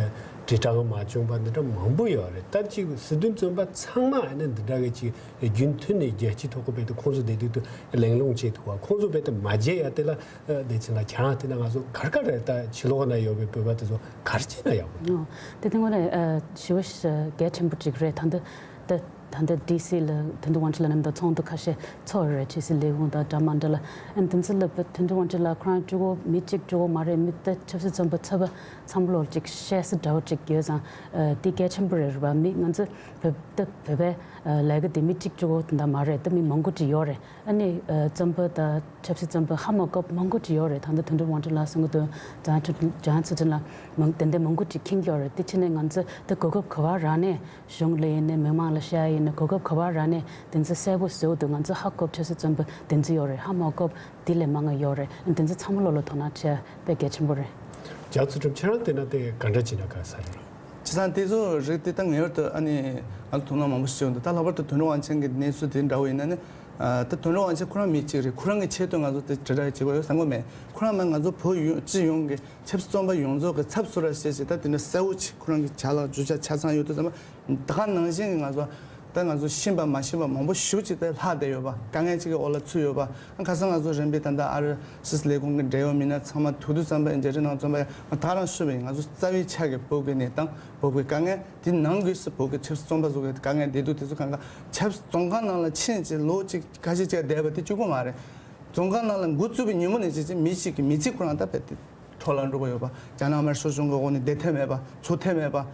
དྲིལ་བསྒྲགས་མ་བྱུང་བ་འདི་འདྲ་མང་པོ་ཡོད་རེད། ད་ཅིག་སི་ཏུན་བཙོན་པ་ཚང་མ་ཨ་ནི་འདི་འདྲ་གི་ཅིག་རྒྱུན་མཐུད་ནས་རྒྱལ་སྤྱིའི་ཐོག་གི་དཔེ་ད་ཁོང་ཚོ་བསྡད་དུས་དུ་གླེང་སློང་བྱེད་ཐུབ་བ། ཁོང་ཚོ་དཔེ་ད་མ་བརྗེད་ཡ་དེ་ལ་ཨ་བསྡད་ཕྱིན་ལ་ཁྱེད་རང་དེ་ན་ང་ཚོ་གར་ག་རེད། ད་ཕྱི་ལོགས་ན་ཡོད་པའི་བོད་པ་དེ་ཚོ་གར་བྱས་ན་ཡག་པོ་འདུག་ཨོ། དེ་དེ་དངོས་གནས་ཨ་ཞེ་པོ་ཞིག་གལ་ཆེན་པོ་ཅིག་རེད། ད་འདི་ད་ད་འདི་ཌི་སི་ལ་དོན་གྲུབ་དབང་ཆེན་ལགས་རྣམ་པ་ཚོགས་འདུ་ཁ་ཤས་ཚོགས་རེད། ཕྱི་སྲིད་ལས་ཁུངས་དང་འདྲ་མ་འདྲ་ལ། ཨ་ནི་དེ་ཚོ་ལ་དོན་གྲུབ་དབང་ཆེན་ལགས་ཁོ་རང་གཅིག་པོ་མི་གཅིག་གཅིག་པོ་མ་རེད། མི་ད་ཆབ་སྲིད་བཙོན་པ་ཚོ་པ་ཚང་མ་ལོ་ཅིག་བཤད་ས་འདྲ་བོ་ཅིག་ཡོད་ཙང་ཨ་དེ་གལ་ཆེན་པོ་རེད། རེད་པ། མི་ང་ཚོ་བོད་ད་བོད་པའི་ཨ་ལས་ཀ་དེ་མི་གཅིག་གཅིག་པོ་དེ་འདྲ་མ་རེད། ད་མི་མང་པོ་ཅིག་ཡོད་རེད། ཨ་ནི་ཨ་བཙོན་པ་དང་ཆབ་སྲིད་བཙོན་པ་ཧ་མ་གོ་བ་མང་པོ་ཅིག་ཡོད་རེད། ད་ལྟ་དོན་གྲུབ་དབང་ཆེན་ལགས་གསུང་གི་འདུག་བྱང་ཆུབ་བྱང་ཆུབ་ཅན་ལགས་མང་དེ་འདྲ་མང་པོ་ཅིག་མཁྱེན་གྱི་ཡོད་རེད། དེ་བྱས་ནས་ང་ཚོ་ད་གོ་སྐབས་ག་པར་རག་ནས་གཞུང་ལ་ཡིན་ནའི་མི་མང་ལ་བཤད་ཡ་ཡིན་ནའི་གོ་སྐབས་ག་པར་རག་ནས་དེ་ཚོ་གསལ་པོ་བཟོ་འདུག་ང་ཚོ་ཧ་གོ་བ་ཆབ་སྲིད་བཙོན་པ་དེ་ཚོ་ཡོད་རེད། ཧ་མ་གོ་བ་དེ་ལས་མང་ང་ཡོད་རེད། དེ་ཚོ་ཚང་མ་ལོ་ལ་དོ་སྣང་བྱེད་ཡ་དཔེ་གལ་ཆེན་པོ་རེད། རྒྱ་ཚུལ་ཁྲིམས་ཁྱེད་རང་བལྟས་ན་དེ་ག་འདྲ་བྱས་ན་དགའ་ས་རེད། བྱས་ཙང་དེ་ཚོ་རིགས་དེ་ད་ངེས་པར་དུ་ཨ་ནི་ང་ཚོ་དོ་སྣང་མང་པོ་ཞིག་བྱེད་འདུག་ད་ལྷག་པར་དུ་དོན་གྲུབ་དབང་ཆེན་གྱི་གནས་ཚུལ་དེ་འདྲ་བོ་ཡིན་ན་ནི། ཨ་ད་དོན་གྲུབ་དབང་ཆེན་ཁོ་རང་མི་གཅིག་རེད། ཁོ་རང་གི་ཆེད་དུ་ང་ཚོ་དེ་དྲིལ་བསྒྲགས་བྱེད་དགོས་ཡོད་བསམ་གྱི་མེད། ཁོ་རང་མ་ང་ཚོ་བོད་ཡོངས་སྤྱི་ཡོངས་ཀྱི་ཆབ་སྲིད་བཙོན་པ་ཡོངས་རྫོགས་ཀྱི་ཚབ་བཟོ་འདྲ་བྱས་བྱས་ད་དེ་འདྲ་གསལ་བོ་ཅིག་ཁོ་རང་གི་ཇ་ལག་རྒྱུ་ཆ་ཆ་ཚང་ཡོད་དུས་ཙམ་པ། ད་ག་ནང་བཞིན་གྱི་ང་ཚོ་ད་ང་ཚོ་ཤེས་པ་མ་ཤེས་པ་མང་པོ་ཞེ་པོ་ཅིག་ད་ལྷག་བསྡད་ཡོད་པ། དཀའ་ངལ་ཅིག་གི་འོག་ལ་ཚུད་ཡོད་པ། ཁ་སང་ང་ཚོ་རིམ་པས་ད་ལྟ་ཨ་རི་ཕྱི་སྲིད་ལས་ཁུངས་ཀྱི་འབྲེལ་ཡོད་མི་སྣ་ཚང་མ་ཐུག་དུས་ཙམ་པ་རྒྱ་རི་ནང་ཙམ་པ་ཡང་ད་རང་ཞུ་བ་ཡིན། ང་ཚོ་རྩ་བའི་ཆ་གི་བོད་ཀྱི་གནས་སྟངས་བོད་ཀྱི་དཀའ་ངལ་དེ་ནང་སྒོས་སུ་བོད་ཀྱི་ཆབ་སྲིད་བཙོན་པ་ཚོ་གི་དཀའ་ངལ་བདེ་སྡུག་དེ་ཚོ་གང་ག་ཆབ་སྲིད་བཙོན་ཁང་ནང་ལ་ཕྱིན་ཅིག་ལོ་གཅིག་ཁ་ཤས་ཅིག་བསྡད་པ་དེ་གཅིག་པོ་མ་རེད། བཙོན་ཁང་ནང་ལ་འགོ་བཙུགས་པའི་ཉིན་མོ་ནས་བྱས་ཅིག་མི་གཅིག་གི་མི་ཚེ་ཁོ་རང་ད་བེད་དེ་འཕྲོ་བརླག་འགྲོ་གི་ཡོད་པ། རྒྱ་ནག་དམར་ཤོག་གཞུང་གི་འོག་ནས་བསྡད་ཐབས་མེད་པ། འཚོ་ཐབས་མེད་པ།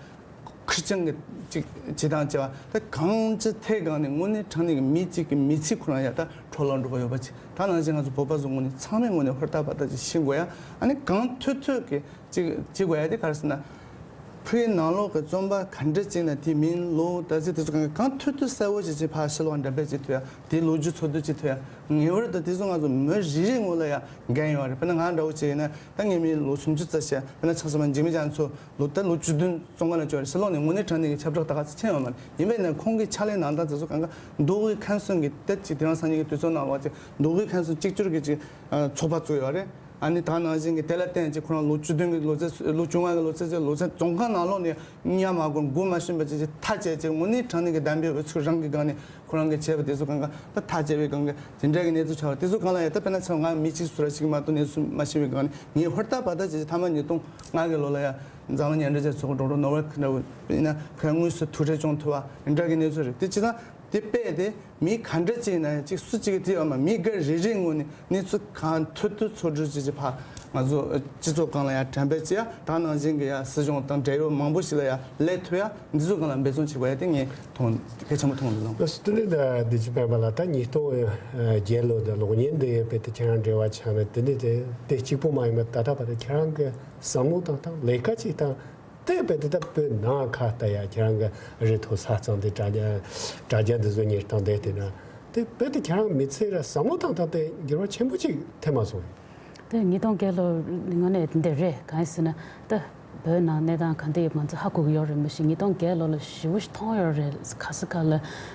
ཁེར་རྐྱང་གི་ཅིག་བྱེད་སྟངས་བྱས་པ་ད་གང་ཅི་ཐད་གང་ནས་དངོས་གནས་དྲང་གནས་ཀྱི་མི་གཅིག་གི་མི་ཚེ་ཁོ་རང་ཡ་ད་འཕྲོ་བརླག་འགྲོ་གི་ཡོད་པ་ཅིག་ད་ནང་བཞིན་ང་ཚོ་བོད་པ་ཚོ་དངོས་གནས་ཚང་མས་དངོས་གནས་ཧུར་ཐག་པ་ཐག་ཅིག་ཤེས་དགོས་ཡ། ཨ་ནི་གང་ཐུབ་ཐུབ་ཀྱི་ཅིག་བྱེད་དགོས་ཡ་དེ་ག་རེ་ཟེར་ན། ཕ་གིའི་ནང་ལོགས་ཀྱི་བཙོན་པ་ག་འདྲ་ཅིག་ན་དེ་མིན་ལོ་ད་ཚེ་དེ་ཚོ་གང་གང་ཐུབ་ཐུབ་གསལ་བོ་ཅིག་ཅིག་ཕར་ཕྱི་ལོགས་འགྲེམས་སྤེལ་བྱེད་ཐུབ་ཡ། དེ་ལོ་རྒྱུས་འཚོལ་བསྡུ་བྱེད་ཐུབ་ཡ། ངེས་པར་དུ་དེ་ཚོ་ང་ཚོ་མི་རེ་རེ་ངོས་ལ་ཡ་འགན་ཡོད་རེད། དཔེར་ན་ང་འདྲ་བོ་བྱས་ཡིན་ན་ད་ངའི་མི་ལོ་སུམ་ཅུ་ཙམ་བྱས། དཔེར་ན་ཆ་བཞག་ན་འཇིགས་མེད་རྒྱ་མཚོ་ལོ་ད་ལོ་བཅུ་བདུན་བཙོན་ཁང་ལ་བཅུག་རེད། ཕྱི་ལོགས་ནས་དངོས་གནས་དྲང་གནས་ཀྱི་ཁྱབ་བསྒྲགས་ད་ག་ཚོད་ཕྱིན་ཡོད་མ་རེད། ཡིན་པས་ན་ཁོང་གི་ཕྱག་ལས་གནང་སྟངས་དེ་ཚོ་གང་ག་མདོ་དབུས་ཁམས་གསུམ་གྱི་ད་ཅིག་དེ་རིང་སང་ཉིན་གྱི་དུས་ཚོད་ནང་ལོགས་ཅིག་མདོ་དབུས་ཁམས་གསུམ་གཅིག་གྱུར་གྱི་ཅིག་ཚོགས་པ་བཙུགས་ཡོད་རེད། ཨ་ནི་ད་ནང་བཞིན་གྱི་དེ་ལ་བརྟེན་ཅིག་ཁོ་རང་ལོ་བཅུ་བདུན་གྱི་ལོ་ཚད་ལོ་བཅོ་ལྔ་གི་ལོ་ཚད་ཚོད་ལོ་ཚད་བཙོན་ཁང་ནང་ལོགས་ནས་གཉའ་མ་སྒོར་མགོ་མ་ཤོན་པ་ཅིག་ཅིག་ཐག་བཅད་ཅིག་དངོས་གནས་དྲང་གནས་ཀྱི་བདམས་པའི་འོས་ཚུགས་རང་གི་སྒང་ནས་ཁོ་རང་གིས་བྱས་པ་དེ་ཚོ་གང་ག་ད་ཐག་བཅད་པའི་སྒང་ག་དེ་འདྲ་གི་གནས་ཚུལ་ཆགས་པ་དེ་ཚོ་གང་ལ་ཡ་ད་དཔེར་ན་ཆ་ང་མི་གཅིག་སུ་ར་ཞིག་མ་གཏོགས་གནས་ཚུལ་མ་ཤེས་པའི་སྒང་ནས་ངས་ཧུར་ཐག་པ་ཐག་བྱས་ཅིག་མཐའ་མ་ཉིས་སྟོང་ལྔ་གི་ལོ་ལ་ཡ་འཛམ་གླིང་མཉམ་འབྲེལ་རྒྱལ་ཚོགས་ཀྱི་ཌོག་ཊར་ནོ་བེལ་གྱི་འདྲ་བོ་ཡིན་ན་ཁོས་དངོས་སུ་ཐུག་འཕྲད་བྱུང་ཐུབ་པ་འདྲ་གི་གནས་ཚུལ་རེད། དེ་བྱས་ཙང་དེ་དཔེ་དེ། མི་ག་འདྲ་ཅིག་ཡིན་ན་ཡང་ཅིག་སུ་གཅིག་གིས་དེ་ཡོད་མ་མི་སྒེར་རེ་རེའི་ངོས་ནས་གནས་ཚུལ་གང་ཐུབ་ཐུབ་འཚོལ་སྒྲུབ་བྱེད་ཅིག་ཕར་ང་ཚོ་སྤྱི་ཚོགས་སྒང་ལ་ཡང་དྲན་སྤེལ་བྱེད་ཡ། ད་ནང་བཞིན་གྱི་ཡ་སྲིད་གཞུང་དང་འབྲེལ་ཡོད་མང་པོ་ཞིག་ལ་ཡ་ལས་ཐུབ་ཡ། འདི་ཚོ་སྒང་ལ་འབད་བརྩོན་བྱེད་དགོས་ཡ་དེ་ངས་མཐོང་གལ་ཆེན་པོ་མཐོང་འདུག་ལགས། སུ་དེ་ནས་ད་བདེ་སྐྱིད་སྤེན་པ་ལགས། ད་ཉིས་སྟོང་བརྒྱད་ལོ་ད་གློག་བརྙན་འདི་དཔེ་དེ་ཁྱེད་རང་འབྲེལ་བ་ཆགས་ནས་དེ་ནས་དེ་དེ་གཅིག་པོ་མ་ཡིན་པར་ད་ལྟ་བར་དུ་ཁྱེད་རང་གི་བསམ་བློ་བཏང་སྟངས་ལས་ཀ་བྱེད་སྟངས། དེ་དཔེ་དེ་ད་བོད་ནང་ཁ་ལྟ་ཡ་ཁྱེད་རང་གི་རི་མཐོ་ས་གཙང་དེ་དྲ་རྒྱ་དྲ་རྒྱ་འདི་ཚོ་གཉེར་སྟངས་དེ་དེ་ན་དེ་དཔེ་དེ་ཁྱེད་རང་མི་ཚེ་ར་བསམ་བློ་བཏང་སྟངས་དེ་འགྱུར་བ་ཆེན་པོ་ཅིག་ཐེབས་མ་སོང་། དེ་ཉིས་སྟོང་བརྒྱད་ལོ་ནང་ནས་འདི་རེད། གང་ཡིན་ཟེར་ན་ད་བོད་ནང་གནས་སྟངས་ག་འདྲ་ཡོད་ང་ཚོ་ཧ་གོ་གི་ཡོད་རེད། མ་གཞི་ཉིས་སྟོང་བརྒྱད་ལོ་ལ་ཞེ་པོ་ཞིག་མཐོང་ཡོད་རེད། ག་ས་ག་ལ་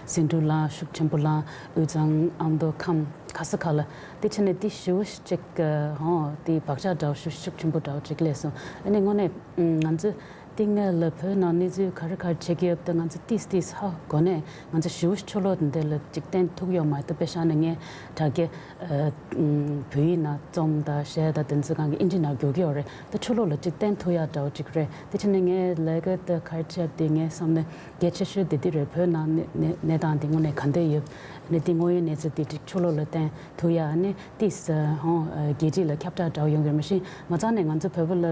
ཟིང་འཁྲུག་ལངས་ཤུགས་ཆེན་པོ་ལངས། དབུས་གཙང་ཨ་མདོ་ཁམས། ག་ས་ག་ལ། དེ་བྱས་ནས་དེ་ཞེ་པོ་ཅིག་ཧོ་དེ་བག་ཆགས་འདྲ་བོ་ཞེ་པོ་ཤུགས་ཆེན་པོ་འདྲ་བོ་ཅིག་སླེབས་སོང་། ཨ་ནི་དངོས་གནས་ང་ཚོ་དེ་སྔ་ལ་བོད་ནང་གནས་ཚུལ་ག་རེ་ག་རེ་བྱེད་ཀྱི་ཡོད་དེ་ང་ཚོ་ཏིས་ཏིས་ཧ་གོ་ནས་ང་ཚོ་ཞེ་པོ་ཕྱི་ལོགས་འདི་ལ་ཅིག་བརྟེན་ཐུབ་ཡོད་མ་རེད། ད་དཔེ་བཞག་ན་ངས་དྲ་རྒྱ་བོད་ཡིག་ནང་རྩོམ་དང་གཞས་དང་དེ་ཚོ་གང་གི་ཨིན་ཇི་ནང་བསྒྱུར་གྱི་ཡོད་རེད། ད་ཕྱི་ལོགས་ལ་ཅིག་བརྟེན་ཐུབ་ཡ་འདྲ་བོ་ཅིག་རེད། དེ་བྱས་ནས་ངས་ལས་ཀ་དེ་ག་རེ་བྱས་དེ་ངའི་བསམ་ན་གལ་ཆེ་ཤོས་དེ་དེ་རེད། བོད་ནང་གནས་གནས་སྟངས་དེ་དངོས་གནས་ག་འདྲ་ཡོད། ནས་དེ་དངོས་ཡོད་གནས་ཚུལ་དེ་ཅིག་ཕྱི་ལོགས་ལ་བསྟན་ཐུབ་ཡ། ནས་ཏིས་ཧོ་རྒྱལ་སྤྱི་ལ་ཁྱབ་བསྒྲགས་འདྲ་བོ་ཡོང་གི་རེད། མ་གཞི་མ་རྩ་ནས་ང་ཚོ་བོད་པ་ལ་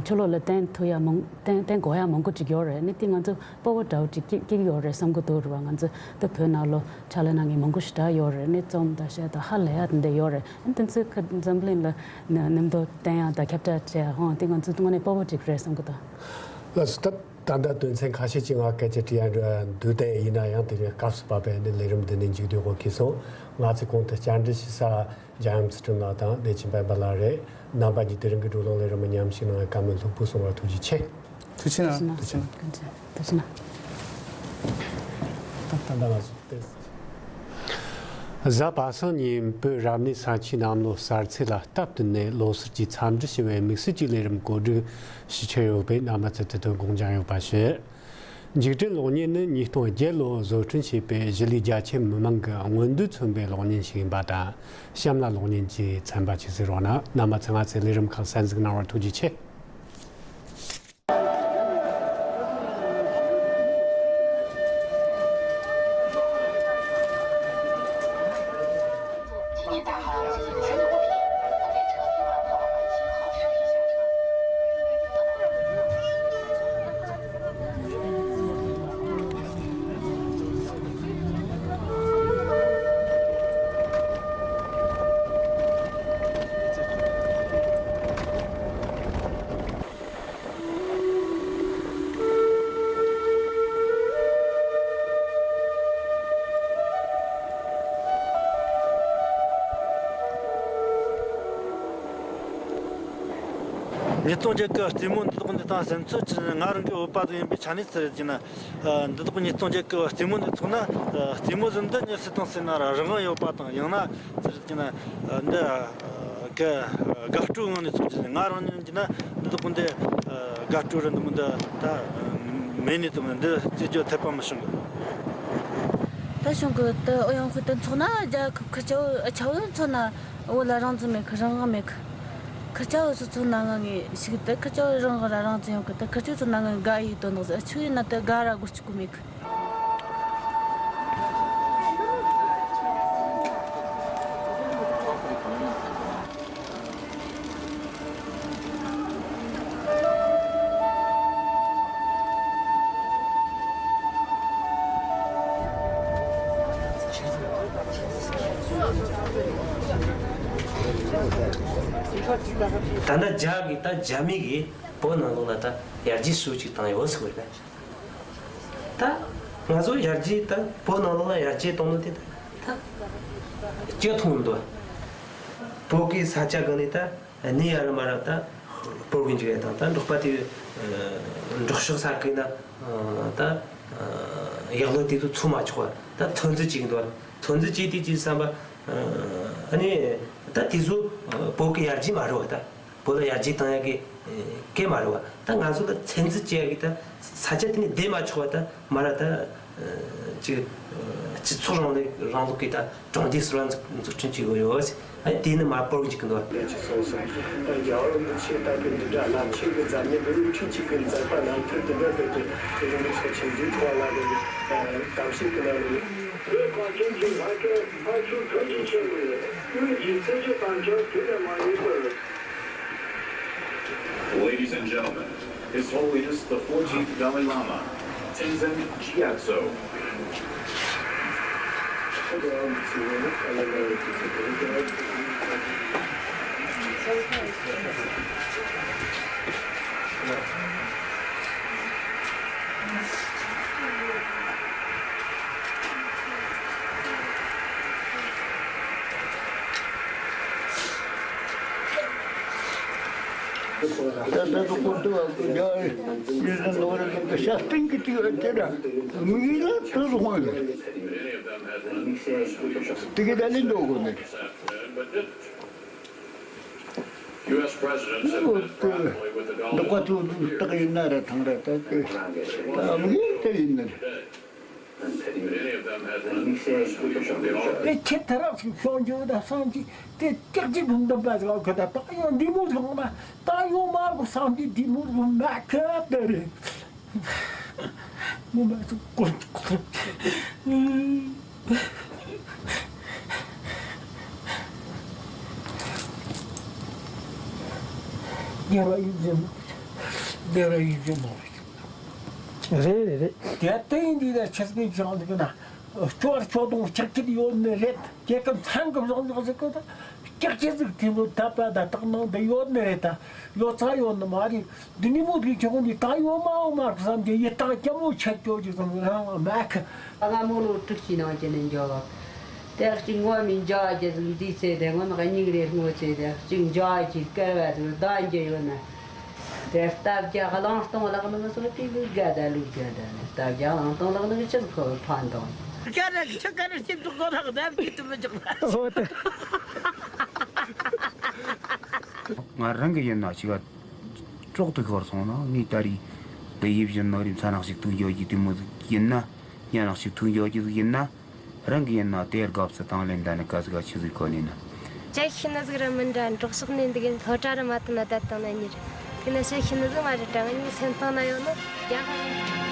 ཕྱི་ལོགས་ལ་བསྟན་ཐུབ་ཡ་མང་བསྟན་བསྟན་དགོས་ཡ་མང་པོ་ཅིག་ཡོད་རེད། ནས་དེ་ང་ཚོ་སྤོབས་པ་འདྲ་བོ་ཅིག་སྐྱེ་སྐྱེ་གི་ཡོད་རེད་བསམ་གི་འདུག་རེད་བ། ང་ཚོ་ད་བོད་ནང་ལོགས་ཕྱག་ལས་གནང་མཁན་མང་པོ་ཞེ་དྲག་ཡོད་རེད། ནས་རྩོམ་དང་གཞས་དང་ཧ་ལས་ཡ་དེ་འདྲ་ཡོད་རེད། ནས་དེ་ཚོ་ཁ་འཛམ་གླིང་ལ་ན་རྣམ་རྟོག་བསྟན་ཡ་དང་ཁྱབ་བསྒྲགས་བྱས་ཡ་ཧོ་དེ་ང་ཚོ་དངོས་གནས་སྤོབས་པ་ཅིག་རེད་བསམ་གི་འདུག་ལགས་སོ། ད། ད་ལྟ་དོན་ཚན་ཁ་ཤས་ཅིག་ང་སྐད་ཆ་དྲི་ཡ་འདུག་སྟེ། ཡིན་ན་ཡང་དེ་རིང་སྐབས་སུ་བབས་པའི་ནི་ལས་རིམ་འདི་ནས་མཇུག་བསྡུ་དགོས་ཀྱི་སོང་། ང་ཚོའི་གོང་དུ་བཅར་འདྲི་ཞུ་ས་འཇམ་དབྱངས་ཚུལ་ཁྲིམས་ལགས་དང་བདེ་ཆེན་དཔལ་འབར་ལགས་རེད། རྣམ་པ་གཉིས་དེ་རིང་གི་བགྲོ་གླེང་ལས་རིམ་མཉམ་ཞུགས་གནང་བའི་བཀའ་མོལ་ལྷུག་པོ་གསུང་བར་ཐུགས་རྗེ་ཆེ། ཐུགས་རྗེ་གནང་། ཐུགས་རྗེ་གནང་། ཐུགས་རྗེ་གནང་། ད་ལྟ་ང་ཚོ་ཏེ། གཟའ་པ་སངས་ཉིན་བོད་རབ་གནས་ས་ཆའི་གནམ་ལོ་གསར་ཚེས་ལ་སྟབས་བསྟུན་ནས་ལོ་གསར་གྱི་འཚམས་འདྲི་ཞུ་བའི་དམིགས་བསལ་གྱི་ལས་རིམ་གོ་སྒྲིག་ཞུ་འཆར་ཡོད་པས། རྣམ་པ་ཚོས་དེ་དོན་དགོངས་འཇགས་ཡོད་པ་ཞུ། འཇིག་རྟེན་གློག་བརྙན་ནི་ཉིས་སྟོང་བརྒྱད་ལོར་བཟོ་སྐྲུན་བྱས་པའི་གཞིས་ལུས་རྒྱ་ཆེ་མི་མང་གི་མངོན་འདོད་མཚོན་པའི་གློག་བརྙན་ཞིག་ཡིན་པ་དང་། གཤམ་ལ་གློག་བརྙན་གྱི་ཚན་པ་ཅིག་གཟིགས་རོགས་གནང་། རྣམ་པ་ཚོས་ང་ཚོའི་ལས་རིམ་ཁག་གསན་གཟིགས་གནང་བར་ཐུགས་རྗེ་ཆེ། ཉིས་སྟོང་བརྒྱད་ཀྱི་རྩེད་མོ་འདི་དག་འདི་དང་སེམས་ཚོར་གྱི་ང་རང་གི་བོད་པ་ཟིག་ཡིན་པའི་ཆ་ནས་ཟེར་གྱི་ན། འདི་དག་ཉིས་སྟོང་བརྒྱད་ཀྱི་རྩེད་མོ་འདི་ཚོགས་ན། རྩེད་མོ་ཟིག་འདི་ཉི་སི་དང་ཟེར་ན་རང་དབང་ཡོད་པ་དང་། ཡང་ན་ཟེར་གྱི་ན་འདི་གི་དགའ་སྤྲོའི་ངང་ནས་ཚོགས་ཀྱི་ཟེར། ང་རང་ཉིད་ཀྱི་ན་འདི་དག་འདི་དགའ་སྤྲོ་རེད། འདི་མོ་འདི་ད་མེད་ནས་དུ་འདི་རྩེད་རྒྱུ་འཐད་པ་མི་བྱུང་གི། ད་བྱུང་གི། ད་ཨུ་ཡོང་ཁུལ་དུ་ཚོགས་ན་རྒྱ་ཁུ་ཁུ་ཆའོ་ཨ་ཆའོ་ཚོགས་ན། བོད་ལ་རང་བཙན་མེད་གི། རང་དབང་མེད་གི། ཁུ་ཆའོ་སུ་ཚོགས་ན་ང་ངས་ཞིག་ད་ཁུ་ཆའོ་རང་དབང་ལ་རང་བཙན་ཡོད་གི། ད་ཁུ་ཆའོ་ཚོགས་ན་ང་དགའ་ཡི་དོན་དག་ཟེར། ཆུ་ཡིན་ན་ད་དགའ་ར་དགོས་ཅིག་གོ་མེད་གི། ད་ལྟ་རྒྱ་གིས་ད་རྒྱ་མི་གིས་བོད་ནང་ལོགས་ལ་ད་ཡར་རྒྱས་སུ་ཅིག་བཏང་ཡོད་ཟེར་བ་རེད། ད་ང་ཚོ་ཡར་རྒྱས་ད་བོད་ནང་ལོགས་ལ་ཡར་རྒྱས་གཏོང་ནི་དེ་ད་ད་སྐྱོ་མཐོང་མི་འདུག་བོད་ཀྱི་ས་ཆ་གང་ནས་ད་གནས་ཡ་ར་མ་ར་ད་སྤོར་གི་འཇུག་ཡ་དང་། ད་འབྲོག་པ་དེ་འབྲོག་ཤོག་ས་ཁུལ་ན་ད་ཡག་ལོ་དེ་ཚོ་འཚོ་མ་ཆོག་པ་ད་ཚོད་འཛིན་བྱེད་ཀྱི་འདུག་ཚོད་འཛིན་བྱེད་དུས་ཅི་བསམ་པ། ཨ་ནི་ད་དེ་ཚོ་བོད་ཀྱི་ཡར་རྒྱས་མ་རེད་བ། ད་བོད་ལ་ཡར་རྒྱས་བཏང་ཡག་གི་སྐད་མ་རེད་བ། ད་ང་ཚོ་ལ་ཚོད་འཛིན་བྱེད་ཡག་གི་ད་ས་ཆ་དེ་ནས་བསྡད་མ་ཆོག་པ་ད་མ་ར་ད་ཅིག་སྤྱི་ཚོགས་རིང་ལུགས་རིང་ལུགས་ཀྱི་ད་གྲོང་སྡེ་ཟུར་བ་འཛུགས་སྐྲུན་བྱེད་དགོས་ཡོད། ཨ་ནི་དེ་ནི་མ་སྤོར་གི་འཇུག་གི་འདུག་རྒྱལ་བ་རིན་པོ་ཆེ་ལྟ་བུའི་འདི་འདྲ་རླབས་ཆེན་གྱི་མཛད་ཉིན་འདི་ནི་ཁྲི་གཅིག་གི་མཛད་པ་རྣམ་ཐར་འདི་འདྲ་སྤེལ་ཏེ། དེ་རིང་གི་ཚོགས་ཆེན་འདིའི་ཐོག་ལ་ནི་གཏམ་བཤད་ཀྱི་ནང་ནས། བོད་གངས་ཅན་གྱི་ལྷ་སྐལ་ཕ་ཆོས་ཐམས་ཅད་མཁྱེན་པའི་དངོས་ཀྱི་སྲས་ཀྱི་དམ་བཅའ་དེ་ལས་མ་ཡལ་བར། Ladies and gentlemen, His Holiness the fourteenth Dalai Lama, Tenzin Gyatso. ད་ལྟ་ཁོ་ཚོ་རྒྱ་ཡུལ་ལ་ནོར་གི་ཞབས་བརྟན་གྱི་ཅིག་དེ་འདྲ་མི་ཡིན་ལ་དུ་སོང་ཡོད། དེ་གི་ད་ལེན་འགྲོ་དགོས་ནས། འོ་དེ་འདི་ཁོ་ཚོ་སྟག་ཡིན་ན་ར་ཐང་ར་ད་དེ་ད་མི་ཡིན་དེ་ཡིན་ནི་རེད། དེ་ཁྱེད་ཐ་རག་ཞིག་ཤོང་རྒྱུ་ད་སངས་རྒྱས་དེ་སྐྱག་ཅིག་འདུག་འདི་པ་ཟིག་གི་ད་ད་ཡོང་འདི་མོ་ཟིག་མ་ད་ཡོང་མ་གོ་སངས་རྒྱས་འདི་མོ་ཟིག་མ་ཁ་དེ་རེད། མོ་མ་ཟིག་གོ་ཟིག་གོ་ཟིག་རྒྱལ་བ་ཡིད་བཞིན་ནོར། རྒྱལ་བ་ཡིད་བཞིན་ནོར། རེད་རེད་རེད། དེ་ལྟ་ཡིན་དུས་ད་ཆི་ཟིག་བྱུང་འདུག་ན། སྐྱོ་བར་སྐྱོ་གདུང་ལྕགས་ཀྱི་ཡོད་ནི་རེད། དེ་གི་མཚན་གི་བཟང་ལག་ཟིག་གི་ད། ཀྱག་ཀྱག་ཟིག་དེ་ལོ་ད་པ་ད་སྟག་ནང་འདི་ཡོད་ནི་རེད། ད་ཡོད་ཚ་ཡོད་ནི་མ་རེད། འདི་ནི་མོ་དེ་ཁྱོད་ཀུན་འདི་ད་ཡོད་མ་ཡོད་མ་བསམ་གྱི་ཡི་སྟག་སྐྱ་མོ་ཆད་ཀྱོ་ཅིག་བསམ་རང་མ་ཁ། ང་མོ་ལོ་དྲུག་ཅུའི་ནང་གྱི་ནི་འཇོག་དེ་གཅིག་ངོ་མི་འཇོག་རྒྱུ་ཟིག་འདི་ཚེ་དེ་ངོ་མ་གཉིས་རེ་སྔོ་ཚེ་དེ་གཅིག་འཇོག་རྒྱུ་སྐལ་བ་དེ་ལ་ལྡང་རྒྱུ་ཡོད་ན། དེ་སྟབས་རྒྱག་གླང་སྟོང་ལག་ནི་མི་སོ་དེ་ལུས་དགའ་ད་ལུས་དགའ་ད་ནི་སྟབས་རྒྱག་གླང་སྟོང་ལག་ནི་ཅི་ཁོ་ཕན་དང་། ཀ་ར་ཁྱི་ཀ་ར་ཅི་འདུག་གོ་རག་ད་ཅི་དུ་མི་འཇོག་ལ། འོ་དེ། ང་རང་གི་ཡིན་ན་ཅི་ག་དཀྲོག་ཏུ་ཤོར་སོང་ན་ངས་ད་རེས་འདི་ཡིབ་བཞིན་ནོ་རིམ་ཚ་ནག་ཞིག་ཐུག་ཡོད་ཀྱི་དེ་མོ་ཟིག་ཡིན་ན་ཉ་ནག་ཞིག་ཐུག་ཡོད་ཀྱི་ཟིག་ཡིན་ན། རང་གི་ཡིན་ན་དེར་དགའ་བསུ་དང་ལེན་ད་ནི་ག་ཟིག་ག་ཆི་ཟིག་གོ་ནི་ན། ཅེ་ཤི་ནི་ཟིག་ར་མིན་དྲ་འབྲོག་ཕྱོགས་ནས་འདི་གིན་སློབ་གྲྭ་རུ་མ་ཐོན་ན་བསྡད་དང་ན་ཉིར། དེ་ན་ཤེ་ཤི་ནི་ཟིག་མ་རེད་དྲ་ང་གཉིས་སེམས་གཏིང་ན་ཡོད་ནོ་རྒྱ་གར།